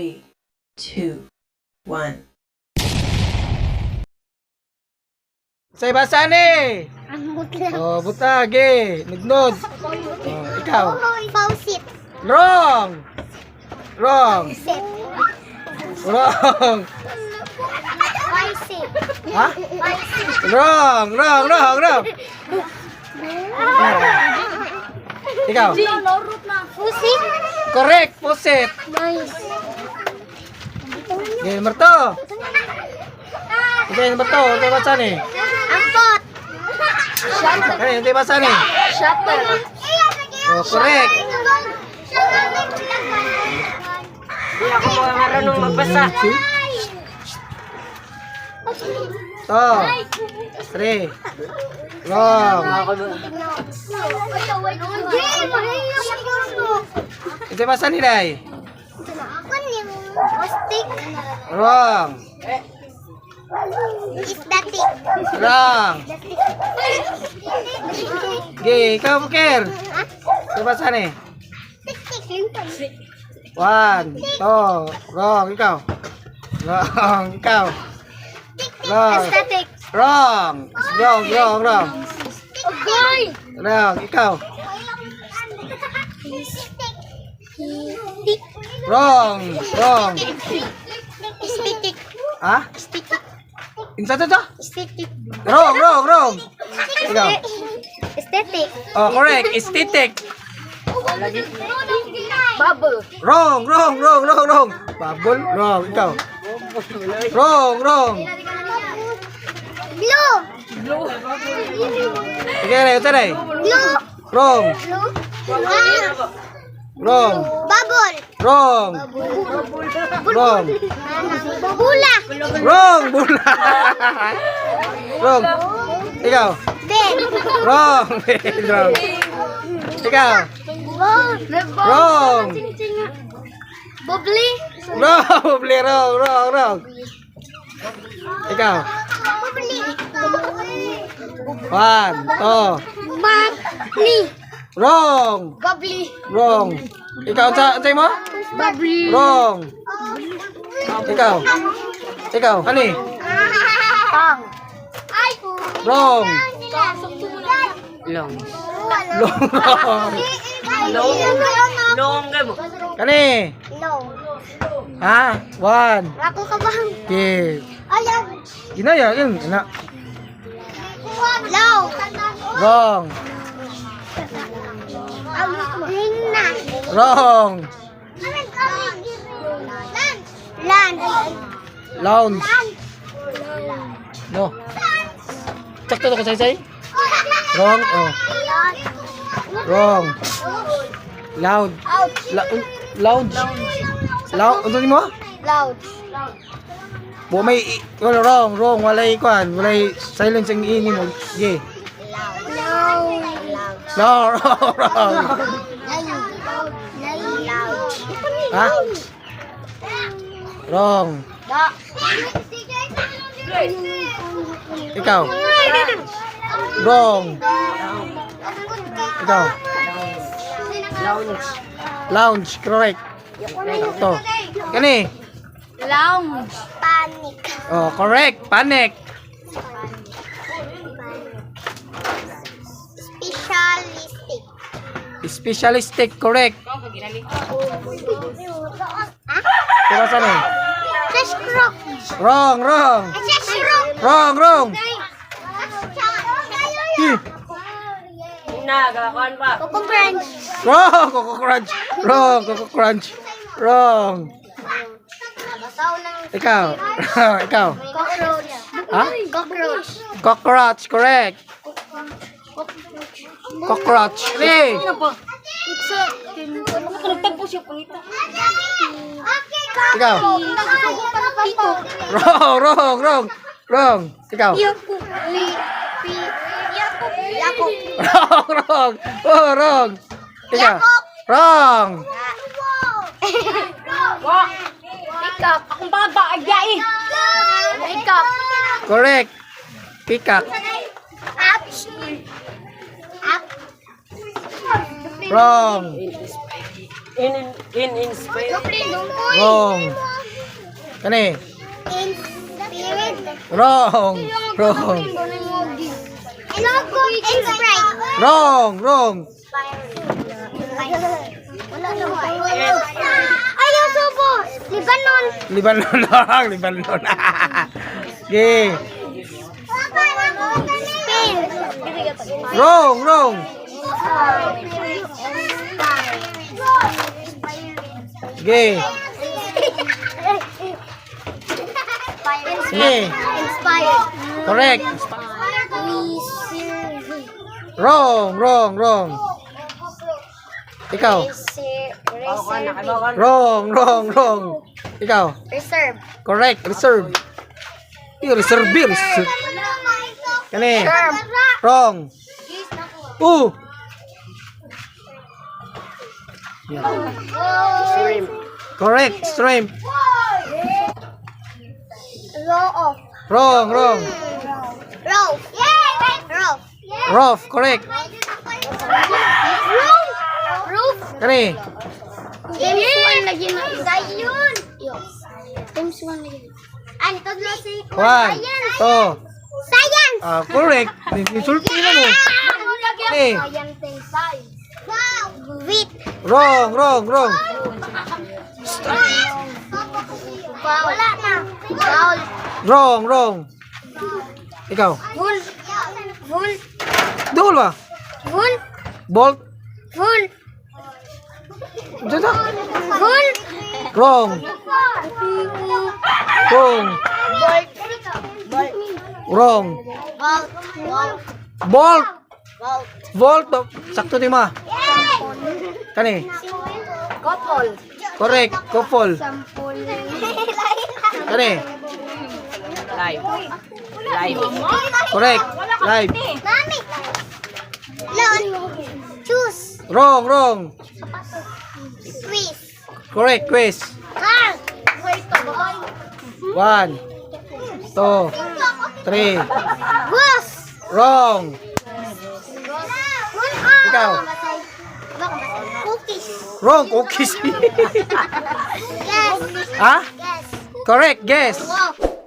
Three, two, one. Say basa ni. Ang butla. Oh, buta ge. Nugnod. Oh, ikaw. Faucet. Wrong. Wrong. Set. Wrong. Faucet. Ha? Faucet. Wrong, wrong, wrong, wrong. Ikaw. Faucet. Correct, faucet. Nice. Okay, number 2. Okay, number 2. Untay basa ni. Ampot. Okay, untay basa ni. Shutter. Oh, correct. Hindi ako marunong magbasa. Two. Three. Wrong. Untay basa ni, Day? Stick. Wrong. Is the tick. Wrong. Okay, ikaw, Bukir. Untay basa ni. One, two, wrong, ikaw. Wrong, ikaw. Wrong. Aesthetic. Wrong. Wrong, wrong, wrong. Okay. Wrong, ikaw. Wrong, wrong. Aesthetic. Ha? Aesthetic. Insa to to? Aesthetic. Wrong, wrong, wrong. Ikaw. Aesthetic. Oh, correct. Aesthetic. Bubble. Wrong, wrong, wrong, wrong, wrong. Bubble, wrong. Ikaw. Wrong, wrong. Blue. Sige, Ray, usa, Ray. Blue. Wrong, Blue. Ah. wrong, Bubble. wrong, wrong, Bula. wrong, bula. Wrong. Ikaw. Ben. Wrong. Wrong. Ikaw. Wrong. Bubbly. Wrong. Bubli, wrong, wrong, wrong. Ikaw. Bubbly. One, two. Bubbly. Wrong. Bubbly. Wrong. Ikaw, sa mo? Bubbly. Wrong. Ikaw. Ikaw, ano eh? Pang. Ay. Wrong. Long. Long, wrong. Long. Long mo. Kani? Long. Ha? One. Ako ka bang? Okay. Ayan. Ginaya, yun. Ina. Long. Wrong. Ring na. Wrong. Lan. Lounge. No. Sakto to ko say Wrong. Oh. Wrong. Loud. Lounge. Loud. Ano mo? Loud. Bo may wala wrong, wrong, walay kwan, walay silence ang ini mo. Sige. Loud. No, wrong, wrong. Loud. Ha? Wrong. Ikaw. Wrong. Ikaw. Lounge. Lounge, correct. Sakto. Kani? Lounge. Panic. Oh, correct. Panic. Specialistic. Specialistic, correct. Ha? Diba saan eh? Fresh croc. Wrong, wrong. Fresh croc. Wrong, wrong. Eh, Na, gakakuan pa. Coco Crunch. Wrong, Coco Crunch. Wrong, Coco Crunch. Wrong. Ikaw. Ikaw. Cockroach. Ha? Cockroach. Cockroach, correct. Cockroach. Hey. Ikaw. Wrong, wrong, wrong. Wrong. Ikaw. Yakop. Wrong, wrong. Oh, wrong. Ikaw. Wrong. Peacock. Akong baba, agya eh. Peacock. Correct. Peacock. Up. Up. Wrong. In inspire. Wrong. Kani. In spirit. Wrong. Wrong. In Sprite. Wrong. Wrong. Ayaw subo. Libanon. Libanon lang. Libanon. Okay. Spain. Wrong. Wrong. Okay. Okay. Inspired. Correct. Wrong. Wrong. Wrong. Ikaw. Reserve. Wrong. Wrong. Wrong. Ikaw. Reserve. Correct. Reserve. Eh, reserve. Reserve. Kani. Wrong. Shrimp. Correct. Shrimp. Row off. Wrong. Wrong. Row. Row. Rough. Correct. Roof. Roof. Kani. Times one lagi na. Zayon. Times one lagi. Ano to si One. Two. Science. Ah, correct. Insulti na mo. Eh. Science. Wow. Wheat. Wrong. Wrong. Wrong. Wala na. Bowl. Wrong. Wrong. Ikaw. Wool. Wool. Duol ba? Wool. Bolt. Wool. Diyan na. Wool. Wrong. Wrong. Bolt. Bolt. Wrong. Bolt. Bolt. Bolt. Bolt. Bolt. Sakto ni ma. Kani. Couple. Correct. Couple. Sampol. Kani. Live. Live. Correct. Live. Mami. Lon. Choose. Wrong. Wrong. Quiz. Correct. Quiz. Car. One. Two. Three. Goose. Wrong. Ikaw. Cookies. Wrong. Cookies. Yes. Ha? Yes. Correct. Guess. Wow.